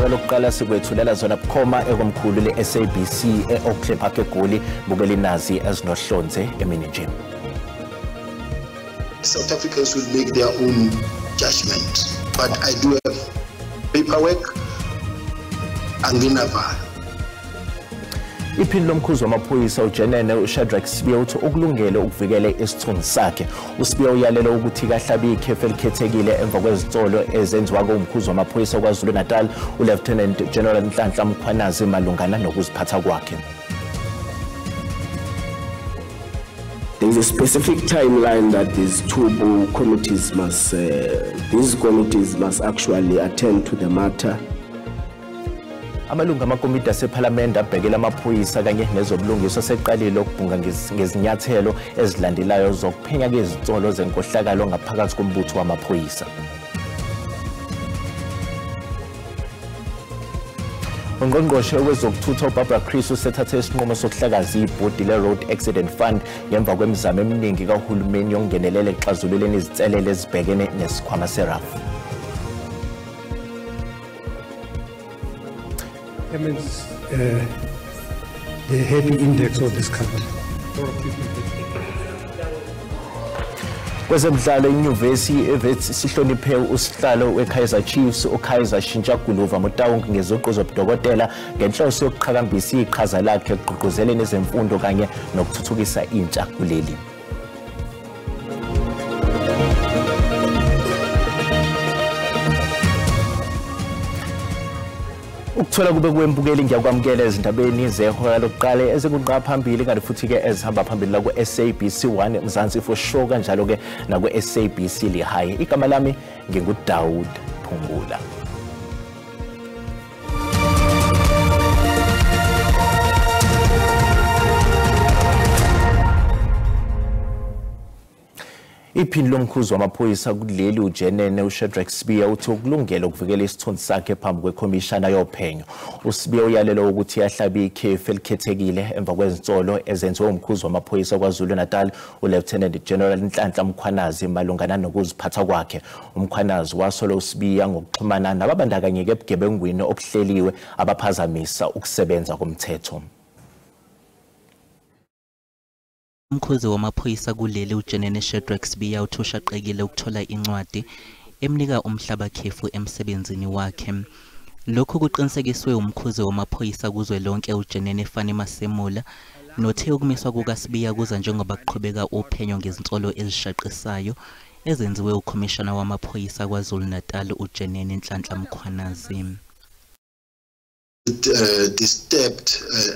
Zehora lokuqala sikwethulela zona bukhoma ekomkhulu le-SABC e-Oakleigh Park eGoli. Bukela inazi ezinohlonze emini nje. South Africans will make their own judgment, but I do have paperwork. Anginavalo. Iphini lomkhuzi wamaphoyisa uJenene uShadrack Sibiya uthi ukulungele ukuvikela isithunzi sakhe. USibiya uyalele ukuthi kahlabe ikhefu elikhethekile emva kwezinsolo ezenziwa kumkhuzi wamaphoyisa KwaZulu-Natal uLieutenant General Nhlanhla Mkhwanazi malungana nokuziphatha kwakhe. There is a specific timeline that these two committees must, these committees must actually attend to the matter. Amalungu amakomiti asephalamende abhekela amaphoyisa kanye nezobulungiswa seqalile ukubhunga ngezinyathelo ezilandelayo zokuphenya ngezinsolo zenkohlakalo ngaphakathi kombutho wamaphoyisa. Ungqongqoshe wezokuthutha uBarbara Creecy usethathe isinqumo sokuhlakaza ibhodi le-Road Accident Fund ngemva kwemizamo eminingi kahulumeni yokungenelela ekuxazululeni izinselele ezibhekene nesikhwama seRAF. The heavy index of this country. Kwezemidlalo, inyuvesi eWits sihloniphe usihlalo weKaizer Chiefs uKaizer Shintsha Guluva Motaung ngeziqu zobudokotela ngenhloso yokuqhakambisa iqhaza lakhe ekugqugquzeleni ezemfundo kanye nokuthuthukisa intsha kuleli. Ukuthola kube kwembukeli, ngiyakwamukela ezindabeni zehora lokuqala ezingunqa phambili kanti futhi-ke ezihamba phambili la ku-SABC 1 Mzansi for sure, kanjalo-ke naku-SABC Lehae. Igama lami nginguDaud Phungula. Iphini lomkhuzi wamaphoyisa kuleli uJenene uShadrack Sibiya uthi ukulungele ukuvikela isithunzi sakhe phambi kwekhomishana yophenyo. USibiya uyalele ukuthi ahlabe ikhefu elikhethekile emva kwezinsolo ezenziwe umkhuzi wamaphoyisa KwaZulu-Natal uLieutenant General Nhlanhla Mkhwanazi malungana nokuziphatha kwakhe. UMkhwanazi wasola uSibiya ngokuxhumana nababandakanyeke ebugebengwini obuhleliwe abaphazamisa ukusebenza komthetho. Umkhuzi wamaphoyisa kuleli uJenene Shadrack Sibiya uthi ushaqekile ukuthola incwadi emnika umhlaba khefu emsebenzini wakhe. Lokhu kuqinisekiswe umkhuzi wamaphoyisa kuzwelonke uJenene Fannie Masemola nothe ukumiswa kukaSibiya kuza njengoba kuqhubeka uphenyo ngezinsolo ezishaqisayo ezenziwe ukhomishana wamaphoyisa KwaZulu-Natal uJenene Nhlanhla Mkhwanazi. Disturbed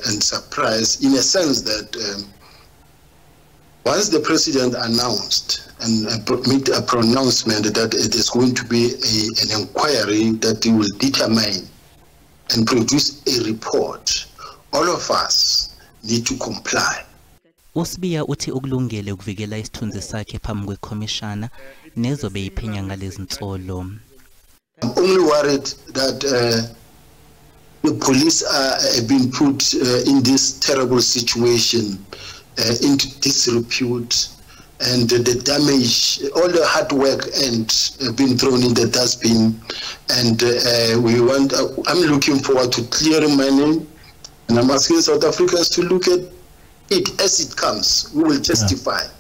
and surprised in a sense that once the president announced and made a pronouncement that it is going to be an inquiry that will determine and produce a report, all of us need to comply. USibiya uthi ukulungele ukuvikela isithunzi sakhe phambi kwekhomishana nezobe iphenya ngalezinsolo. I'm only worried that the police have been put in this terrible situation, into disrepute, and the damage, all the hard work and been thrown in the dustbin. And we want, I'm looking forward to clearing my name, and I'm asking South Africans to look at it as it comes. We will testify. Yeah.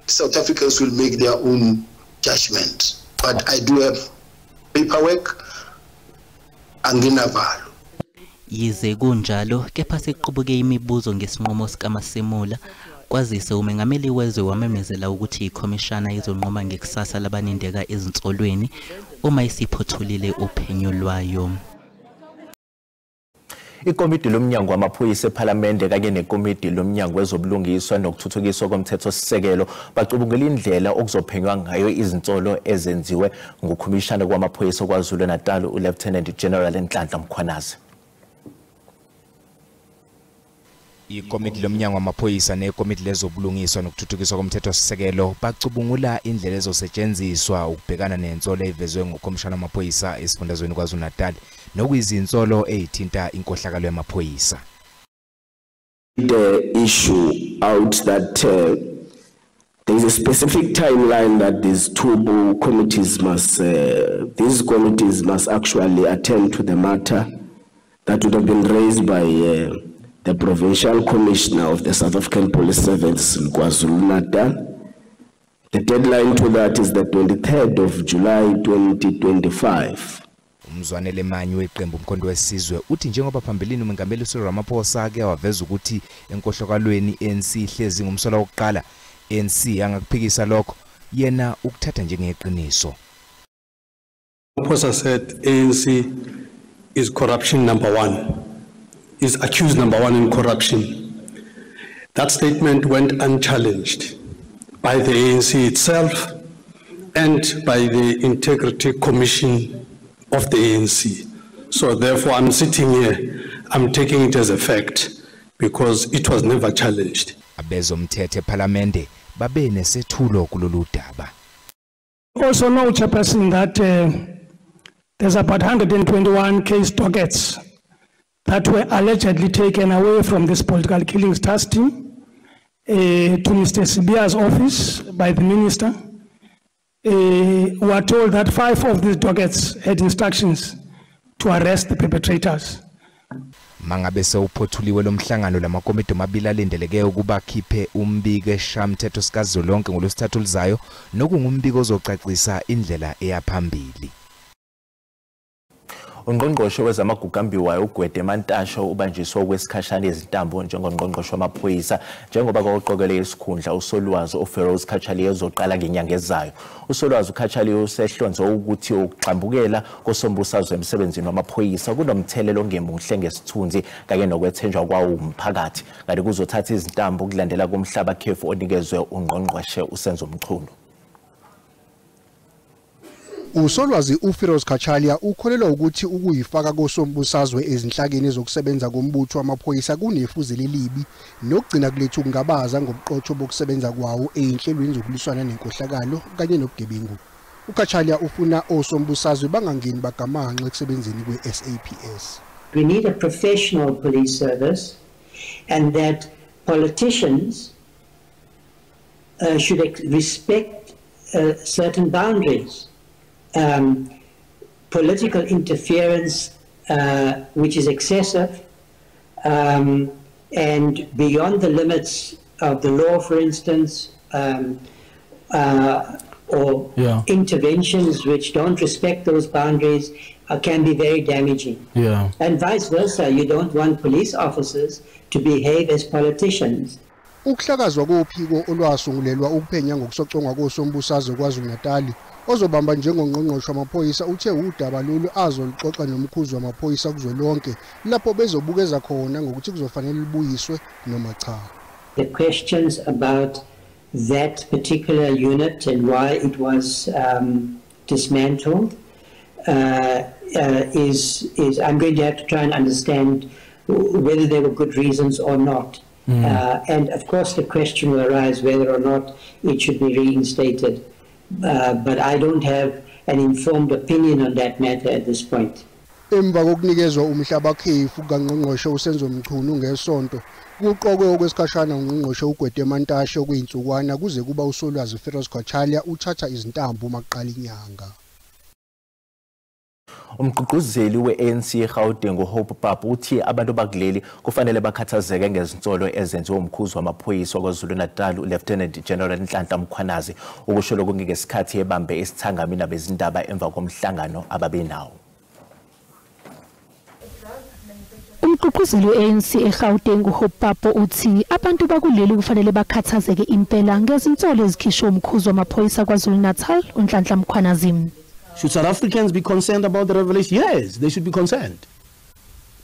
South Africans will make their own judgment. But I do have paperwork. Anginavalo. Yize kunjalo, kepha sekuqubuke imibuzo ngesinqumo sikaMasemola kwazise umengameli wezwe wamemezela ukuthi ikhomishana izonquma ngekusasa labanindeka ezinsolweni uma isiphothulile uphenyo lwayo. Ikomiti lomnyango wamaphoyisa ePhalamende kanye nekomiti lomnyango wezobulungiswa nokuthuthukiswa komthethosisekelo bacubungula indlela okuzophenywa ngayo izinsolo ezenziwe ngukhomishana wamaphoyisa KwaZulu-Natal uLieutenant General Nhlanhla Mkhwanazi. Ikomiti lomnyango wamaphoyisa nekomiti lezobulungiswa nokuthuthukiswa komthethosisekelo bacubungula indlela ezosetshenziswa ukubhekana nensolo evezwe ngukhomishana wamaphoyisa esifundazweni KwaZulu-Natal nokuyizinsolo ezithinta inkohlakalo yamaphoyisa. The issue out that there is a specific timeline that these two committees must, these committees must actually attend to the matter. That would have been raised by the Provincial Commissioner of the South African Police Service in KwaZulu-Natal. The deadline to that is the 23rd of July 2025. Umzwanele Manyi weqembu Umkhonto Wesizwe uthi njengoba phambilini uMengameli Cyril Ramaphosa ake waveza ukuthi enkohlokalweni ANC ihlezi ngumsolwa wokuqala, ANC angakuphikisa lokho, yena ukuthatha njengeqiniso. Ramaphosa said ANC is corruption number one, is accused number one in corruption. That statement went unchallenged by the ANC itself and by the Integrity Commission of the ANC. So therefore, I'm sitting here, I'm taking it as a fact because it was never challenged. Abezomthetho ePhalamende babe nesethulo kulolu daba. Also know, Chairperson, that there's about 121 case dockets that were allegedly taken away from this political killings task team to Mr. Sibiya's office by the minister. We are told that 5 of these dockets had instructions to arrest the perpetrators. Mangabe sewuphothuliwe lo mhlangano lamakomiti amabili alindeleke ukuba akhiphe umbiko eshamthetho sikazwelonke ngolwesithathu oluzayo, nokungumbiko ozocacisa indlela eyaphambili. Ungqongqoshe wezamagugu ambiwayo uGwede Mantashe ubanjiswe okwesikhashana izintambo njengongqongqoshe wamaphoyisa njengoba koqokele isikhundla uSolwazi uFeroz Cachalia ezoqala ngenyanga ezayo. USolwazi uCachalia usehlonze ukuthi ukugxambukela kosombusazwe emsebenzini wamaphoyisa kunomthelelo ongemuhle ngesithunzi kanye nokwethenjwa kwawo umphakathi. Kanti kuzothatha izintambo ukulandela komhlaba khefu onikezwe ungqongqoshe uSenzo Mchunu. USolwazi uFeroz Cachalia ukholelwa ukuthi ukuyifaka kosombusazwe ezinhlakeni zokusebenza kombutho wamaphoyisa kunefuze lelibi nokugcina kuletha ukungabaza ngobuqotho bokusebenza kwawo ezinhlelweni zokulwisana nenkohlakalo kanye nobugebengu. UCachalia ufuna osombusazwe bangangeni bagamanxe ekusebenzeni kwe-SAPS. We need a professional police service and that politicians should respect certain boundaries. Political interference, which is excessive and beyond the limits of the law, for instance, or interventions which don't respect those boundaries can be very damaging. Yeah. And vice versa, you don't want police officers to behave as politicians. Ukuhlakazwa kophiko olwasungulelwa ukuphenya ngokusocongwa kosombusazwe KwaZulu-Natal ozobamba njengongqongqoshe wamaphoyisa uthe udaba lolu azoluxoxa nomkhuzi wamaphoyisa kuzwelonke lapho bezobukeza khona ngokuthi kuzofanele libuyiswe noma cha. The questions about that particular unit and why it was dismantled is I'm going to have to try and understand whether there were good reasons or not. And of course the question will arise whether or not it should be reinstated. But I don't have an informed opinion on that matter at this point. Emva kokunikezwa umhlaba khefu kaNgqongqoshe uSenzo Mchunu ngesonto, kuqokwe okwesikhashana uNgqongqoshe uGwede Mantashe okuyinsukwana kuze kuba uSolwazi Feroz Cachalia uthatha izintambo maqala inyanga. Umgqugquzeli we-ANC eGauteng uHope Papu uthi abantu bakuleli kufanele bakhathazeke ngezinsolo ezenziwe umkhuzi wamaphoyisa KwaZulu-Natal uLieutenant General Nhlanhla Mkhwanazi. Ukusho lokhu ngesikhathi ebambe isithangami nabezindaba emva komhlangano ababenawo. Umgqugquzeli we-ANC eGauteng uHope Papu uthi abantu bakuleli kufanele bakhathazeke impela ngezinsolo ezikhishwe umkhuzi wamaphoyisa KwaZulu-Natal uNhlanhla Mkhwanazi. Should South Africans be concerned about the revelation? Yes, they should be concerned.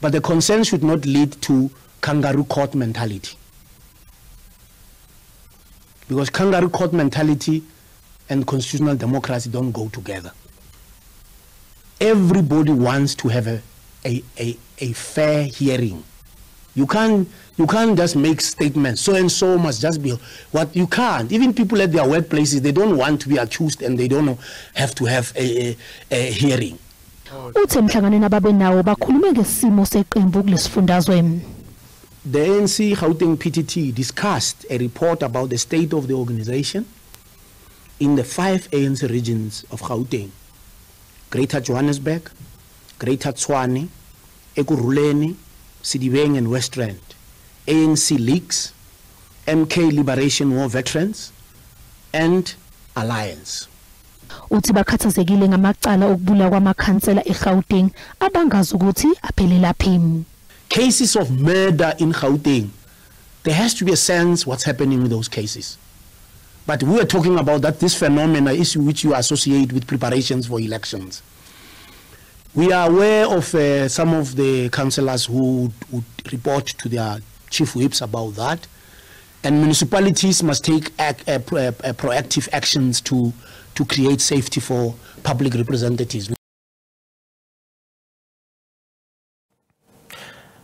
But the concern should not lead to kangaroo court mentality. Because kangaroo court mentality and constitutional democracy don't go together. Everybody wants to have a fair hearing. You can't just make statements. So and so must just be what you can't. Even people at their workplaces, they don't want to be accused and they don't have to have a hearing. Uthe emhlanganweni ababenawo bakhulume ngesimo seqembu kulesifundazwe. The ANC Gauteng PTT discussed a report about the state of the organization in the 5 ANC regions of Gauteng: Greater Johannesburg, Greater Tshwane, Ekurhuleni, Sedibeng and West Rand, ANC leagues, MK Liberation War Veterans and Alliance. Uthi bakhathazekile ngamacala okubulawa kwamakhansela eGauteng abangazi ukuthi aphelelaphi. Cases of murder in Gauteng, there has to be a sense what's happening with those cases. But we are talking about that this phenomena is which you associate with preparations for elections. We are aware of some of the councillors who would report to their chief whips about that. And municipalities must take proactive actions to create safety for public representatives.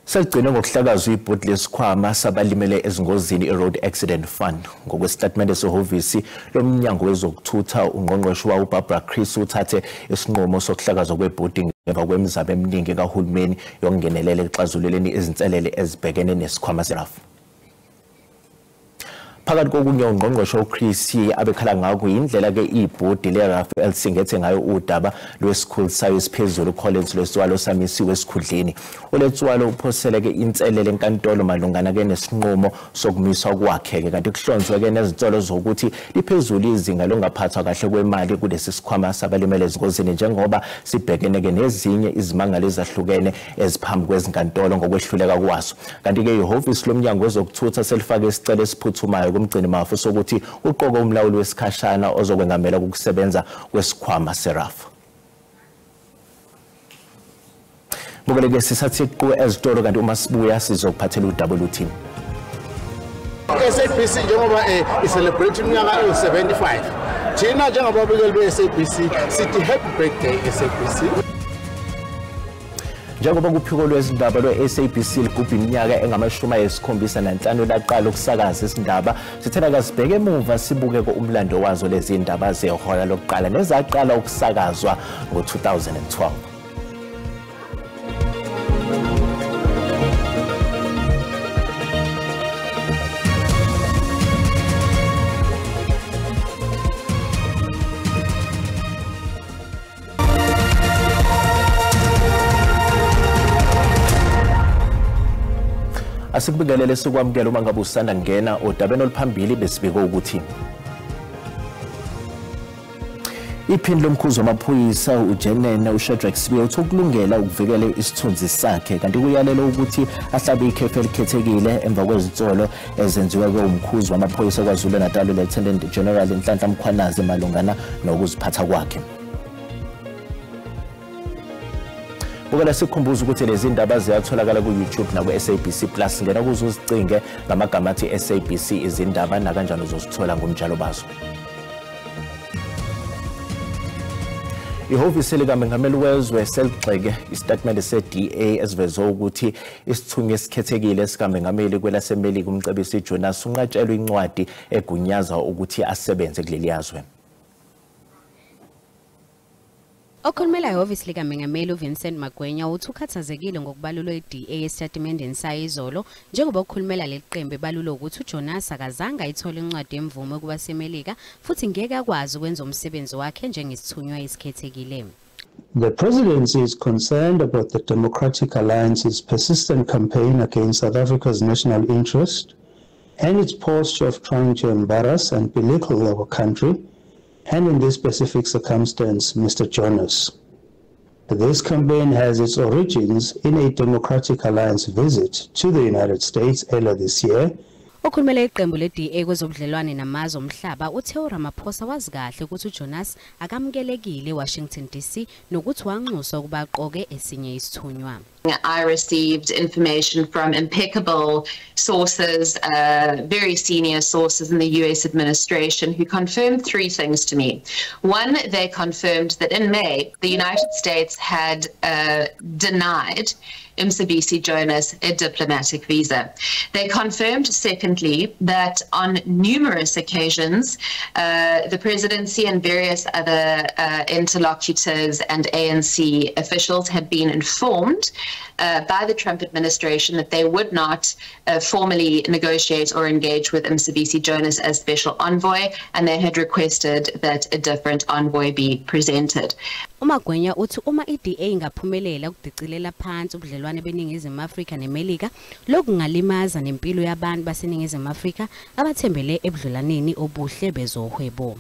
Seligcine ngokuhlakazwa ibhodi lesikhwama sabalimele ezingozini i-Road Accident Fund. Ngokwesitatimende sehhovisi lomnyango wezokuthutha, ungqongqoshe wawo uBarbara Creecy uthathe isinqumo sokuhlakazwa kwebhodi ngemva kwemizamo eminingi kahulumeni yokungenelela ekuxazululeni izinselele ezibhekene nesikhwama seRAF. Phakathi kokunye ungqongqoshe uCreecy abekhala ngakho indlela-ke ibhodi le-RAF elisingethe ngayo udaba lwesikhulu sayo esiphezulu Collins Letsoalo samisiwe esikhundleni. uLetsoalo uphoseleke inselele enkantolo malungana-ke nesinqumo sokumiswa kwakhe-ke, kanti kuhlonzwe-ke nezinsolo zokuthi liphezulu izinga lokungaphathwa kahle kwemali kulesi sikhwama sabalimele ezingozini, njengoba sibhekene-ke nezinye izimangalo ezahlukene eziphambi kwezinkantolo ngokwehluleka kwaso. Kanti-ke ihhovisi lomnyango wezokuthutha selifake isicelo esiphuthumayo kumgcinimafa sokuthi uqoke umlawuli wesikhashana ozokwengamela ukusebenza kwesikhwama seRAF. Bukeleke sisathi qu ezitolo, kanti uma sibuya sizokuphathela udaba oluthini. SABC njengoba i-celebrate iminyaka ewu-75, thina njengababukeli be-SABC sithi happy birthday SABC. Njengoba kuphiko lwezindaba lwe-SABC ligubha iminyaka engama-75 laqala ukusakaza izindaba, sithena kasibheke emuva sibuke umlando wazo lezi ndaba zehora lokuqala nezaqala ukusakazwa ngo-2012. Asikubingelele sikwamukele uma ngabe usanda kungena odabeni oluphambili besibike ukuthi iphini lomkhuzi wamaphoyisa uJenene uShadrack Sibiya uthi ukulungela ukuvikela isithunzi sakhe, kanti kuyalela ukuthi ahlabe ikhefu elikhethekile emva kwezinsolo ezenziwe umkhuzi wamaphoyisa KwaZulu-Natal Lieutenant General Nhlanhla Mkhwanazi malungana nokuziphatha kwakhe. Bukela sikhumbuza ukuthi lezi ndaba ziyatholakala ku-YouTube naku-SABC Plus. Ngena kuze uzicinge ngamagama athi SABC izindaba, nakanjani uzozithola ngomjalo bazo. Ihhovisi likamengameli wezwe seligxeke isitatimende se-DA esiveze ukuthi isithunywa esikhethekile sikamengameli kwelaseMelika uMcebisi Jonas unqatshelwe incwadi egunyaza ukuthi asebenze kuleli yazwe. Okhulumela ihhovisi likamengameli uVincent Magwenya uthi ukhathazekile ngokubalulwa i-DA esitatimendeni sayo izolo, njengoba ukhulumela leli qembu ebalulwe ukuthi uJonas akazange ayithole incwadi yemvume ukuba seMelika futhi ngeke akwazi ukwenza umsebenzi wakhe njengesithunywa esikhethekile. The presidency is concerned about the Democratic Alliance's persistent campaign against South Africa's national interest and its posture of trying to embarrass and belittle our country, and in this specific circumstance, Mr. Jonas. This campaign has its origins in a Democratic Alliance visit to the United States earlier this year. Okhulumela iqembu le-DA kwezobudlelwane namazwe omhlaba uthe uRamaphosa wazi kahle ukuthi uJonas akamukelekile eWashington DC nokuthi wanxuswa ukuba aqoke esinye isithunywa. I received information from impeccable sources, very senior sources in the US administration, who confirmed three things to me. One, they confirmed that in May, the United States had denied Mcebisi Jonas a diplomatic visa. They confirmed, secondly, that on numerous occasions, the presidency and various other interlocutors and ANC officials had been informed by the Trump administration that they would not formally negotiate or engage with Mcebisi Jonas as special envoy, and they had requested that a different envoy be presented. uMagwenya uthi uma i-DA ingaphumelela ukudicilela phansi ubudlelwane ubudlelwane beNingizimu Afrika neMelika. Lokungalimaza nempilo yabantu baseNingizimu Afrika abathembele ebudlelwaneni obuhle bezohwebo.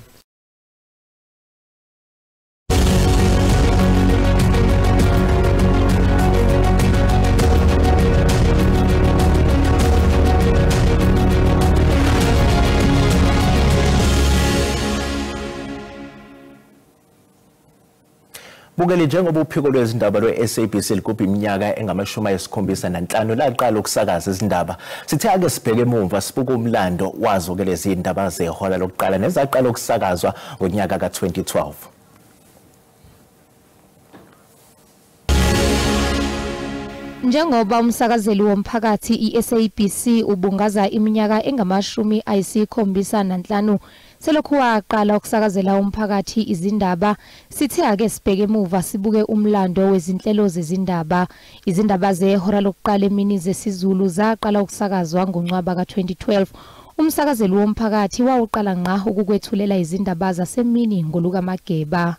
Bukele njengoba uphiko lwezindaba lwe-SABC ligubha iminyaka engama-75 laqala ukusakaza izindaba. Sithe ake sibheke emumva sibuke umlando wazo ke lezi indaba zehora lokuqala nezaqala ukusakazwa ngonyaka ka-2012. Njengoba umsakazeli womphakathi i-SABC ubungaza iminyaka engama-75 selokhu waqala ukusakazela umphakathi izindaba, sithe ake sibheke emuva sibuke umlando wezinhlelo zezindaba. Izindaba zehora lokuqala emini zesiZulu zaqala ukusakazwa ngoNcwaba ka-2012. Umsakazeli womphakathi wawuqala ngqa ukukwethulela izindaba zasemini ngolukaMageba.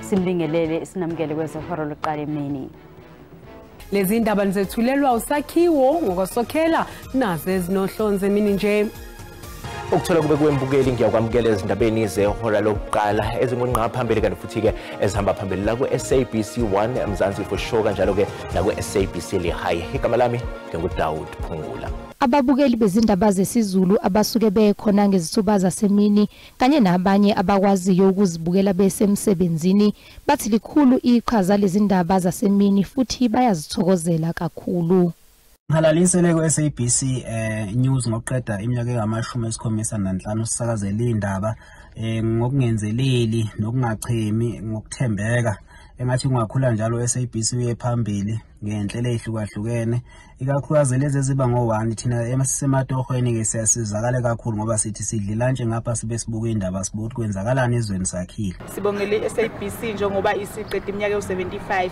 Simbingelele sinamukele kwezehora lokuqala emini. Lezi ndaba nizethulelwa usakhiwo ngokosokhela nazo ezinohlonze emini nje. Ukuthola kube kwembukeli ngiyakwamukela ezindabeni zehora lokuqala ezingunqa phambili kanti futhi-ke ezihamba phambili la ku-SABC 1 Mzansi for sure, kanjalo-ke naku-SABC Lehae. Igama lami nginguDawud Phungula. Ababukeli bezindaba zesiZulu abasuke bekhona ngezithuba zasemini kanye nabanye abakwaziyo ukuzibukela besemsebenzini bathi likhulu iqhaza lezindaba zasemini futhi bayazithokozela kakhulu. Ngihalalisele ku-SABC News ngokuqeda iminyaka engama-75 sisakazela indaba ngokungenzeleli nokungachemi ngokuthembeka. Engathi kungakhula njalo SABC uye phambili ngenhlelo ezihlukahlukene, ikakhulukazi lezi eziba ngo-1. Thina emasematohweni ke siyasizakala kakhulu ngoba sithi sidla ilantshi ngapha sibe sibuka indaba sibuka ukuthi kwenzakalani ezweni sakhile. Sibongele i-SABC njengoba isiqeda iminyaka ewu-75.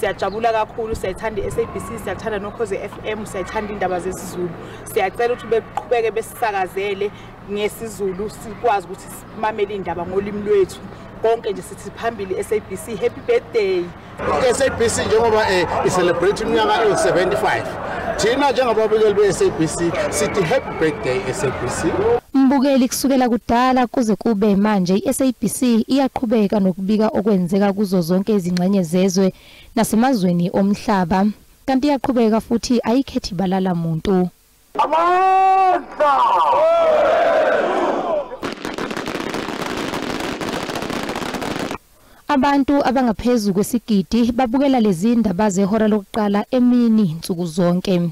Siyajabula kakhulu, siyayithanda i-SABC, siyathanda noKhozi FM, siyayithanda indaba zesiZulu. Siyacela ukuthi beqhubeke besisakazele ngesiZulu sikwazi ukuthi simamele indaba ngolimi lwethu. Konke nje sithi phambili SABC, happy birthday. SABC njengoba i-celebrate iminyaka ewu-75, thina njengababukeli be-SABC sithi happy birthday SABC. Mbukeli, kusukela kudala kuze kube manje i-SABC iyaqhubeka nokubika okwenzeka kuzo zonke izingxenye zezwe nasemazweni omhlaba, kanti iyaqhubeka futhi ayikhethi balala muntu. Amandla! Abantu abangaphezulu kwesigidi babukela lezi ndaba zehora lokuqala emini nsuku zonke.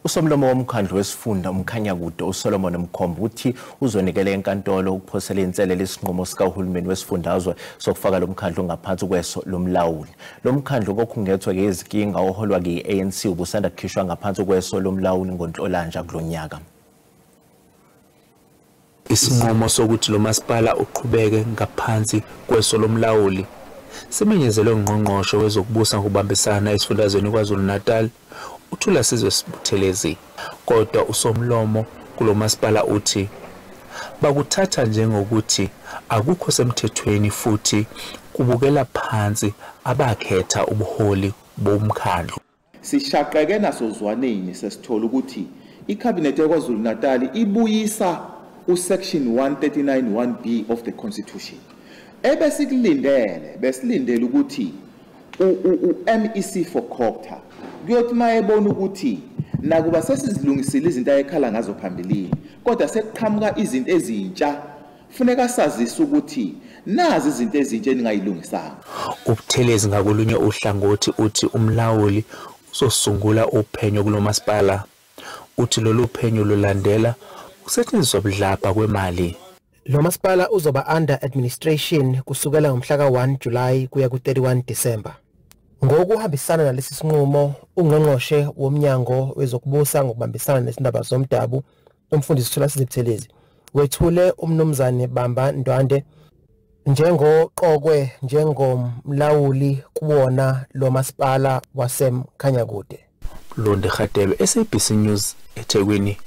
Usomlomo womkhandlu wesifunda uMkhanyakude uSolomon Mkhombo uthi uzonikela enkantolo ukuphosela inselelo isinqumo sikahulumeni wesifundazwe sokufaka lo mkhandlu ngaphansi kweso lomlawuli. Lo mkhandlu kokhungethwe ngezinkinga oholwa yi-ANC ubusanda kukhishwa ngaphansi kweso lomlawuli ngoNhlolanja kulonyaka. Isinqumo sokuthi lo masipala uqhubeke ngaphansi kweso lomlawuli simenyezelwe ngqongqoshe wezokubusa ngokubambisana esifundazweni KwaZulu-Natal uThulasizwe Buthelezi. Kodwa usomlomo kulomasipala uthi bakuthatha njengokuthi akukho semthethweni futhi kubukela phansi abakhetha ubuholi bomkhandlu. Sishaqeke nasozwaneni sesithola ukuthi iKhabinethi yaKwaZulu-Natal ibuyisa usection 139(1)B of the Constitution. Ebesikulindele besilindele ukuthi u-MEC for COGTA kuyothi mayebona ukuthi nakuba sesizilungisile izinto ayekhala ngazo phambilini, kodwa sekuqhamuka izinto ezintsha, funeka sazise ukuthi nazi izinto ezintsha eningayilungisanga. UButhelezi ngakolunye uhlangothi uthi umlawuli uzosungula uphenyo kulomasipala. Uthi lolu phenyo lulandela ukusetshenziswa budlabha kwemali. Lo masipala uzoba under administration kusukela ngomhla ka-1 July kuya ku-31 December. Ngokuhambisana nalesi sinqumo, ungqongqoshe womnyango wezokubusa ngokubambisana nezindaba zomdabu, umfundisi Thulasizwe Buthelezi, wethule umnumzane Bamba Ndwande njengoqokwe njengomlawuli kuwona lo masipala waseMkhanyakude. Londe Khatebe, SABC News, eThekwini.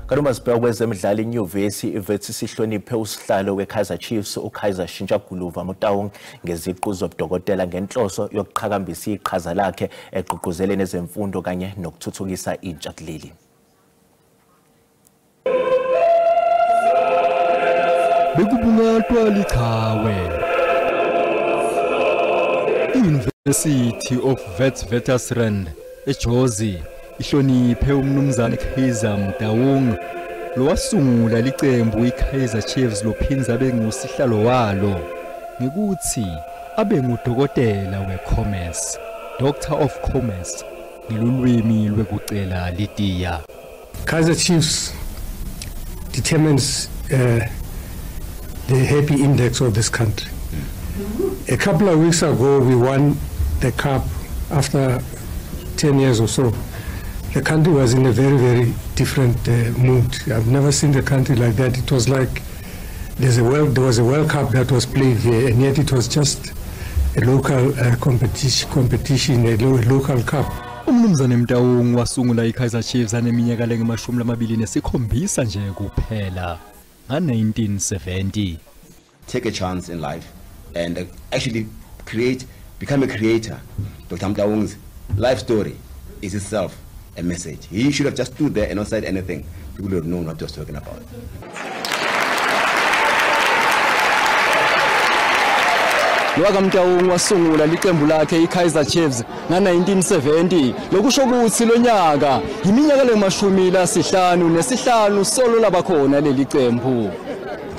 Kanti sibheka kwezemidlalo, inyuvesi iWits sihloniphe usihlalo weKaizer Chiefs uKaizer Shintsha Guluva Motaung ngeziqu zobudokotela ngenhloso yokuqhakambisa iqhaza lakhe egqugquzeleni ezemfundo kanye nokuthuthukisa intsha kuleli. Bekubungatwa lichawe. I-University of Witwatersrand eJozi ihloniphe umnumzane Kaizer Motaung lowasungula licembu iKaizer Chiefs lophinza bengusihlalo walo ngikuthi abe ngudokotela we-commerce, Doctor of Commerce ngelulwimi lwekucela litiya. Kaizer Chiefs determines the happy index of this country. A couple of weeks ago we won the cup after 10 years or so. The country was in a very, very different mood. I've never seen the country like that. It was like there was a World Cup that was played here, and yet it was just a local competition, a local cup. Umnumzane Motaung wasungula iKaizer Chiefs aneminyaka lengu-27 nje kuphela nga-1970. Take a chance in life and actually become a creator. Dr. Motaung's life story is itself a message. He should have just stood there and not said anything. People would have known what he was talking about. Lowaka Motaung wasungula liqembu lakhe iKaizer Chiefs nga-1970. Lokusho ukuthi lonyaka iminyaka le-55 solo labakhona leli qembu.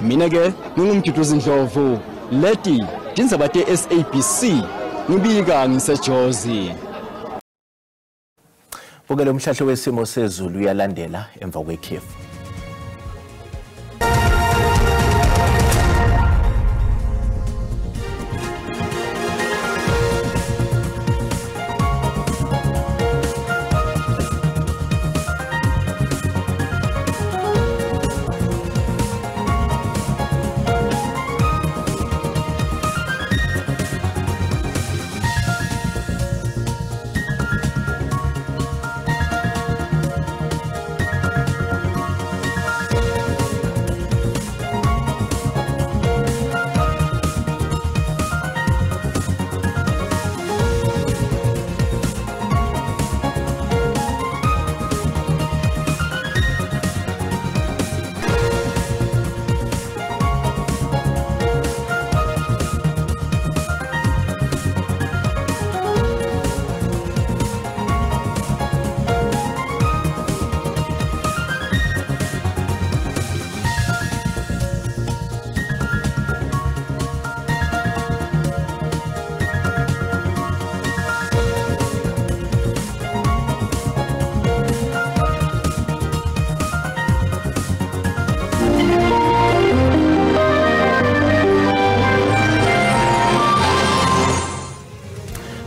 Mina ke ngingumduduzi Ndlovu, leti tindzaba te-SABC, ngibika ngiseJozi. Bukele umhlahlo wesimo sezulu uyalandela emva kwekhefu.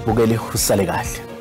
Bukeli usale kahle.